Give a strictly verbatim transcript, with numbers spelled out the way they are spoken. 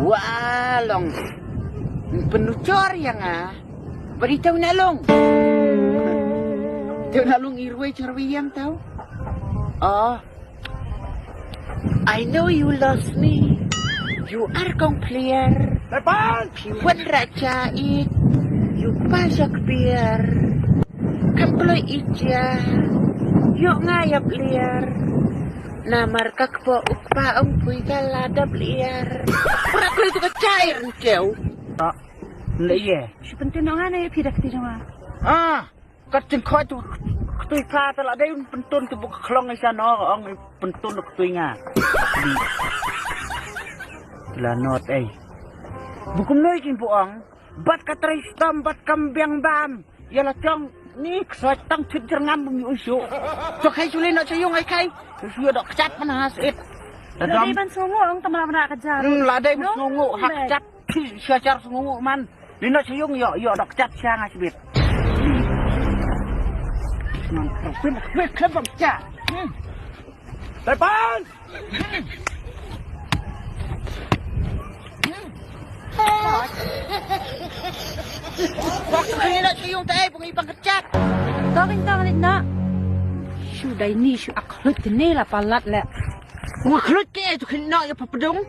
Wa long. Pynujor ïa nga. Bad ito na long. Ito na long i rwai char wi ïang tau. Oh. I know you lost me. You are kong player. Lepas. Phi wan raja it. You pa jak pier. Kam kloi ija. Yo nga ya player. Namar ka kpo u kpa ong pui ka la da bliar. Pra kloi tu ka chair keu. Ah, le ye. Shu pyntin ong ane phi da kti jong nga. Ah, kat jingkhoi tu ktui ka ta la dei un pyntun tu buk khlong isa no ong pyntun tu ktui nga. La not ei. Bukum noi kin bu ong. Bat ka trai stam bat kam biang bam. Ïa la chong ni ksoi tang chit jer ngam bum yu shu. Chok hai chuli no chayung ai kai. Shu dok kchat mana has it. La dei ban sungu ong tamra mana ka jar. Hmm, la dei ban sungu hak chat. Sha jar sungu man. Ni no chayung yo yo dok kchat sha nga sibit. Man pin pin khlem bam cha. Hmm. Tepan. Bak kini nak cium tai bungi pangkechat. Tawin tawin na. Shu dai ni shu akhlut ni la palat le. Akhlut ke tu kena ya papadung.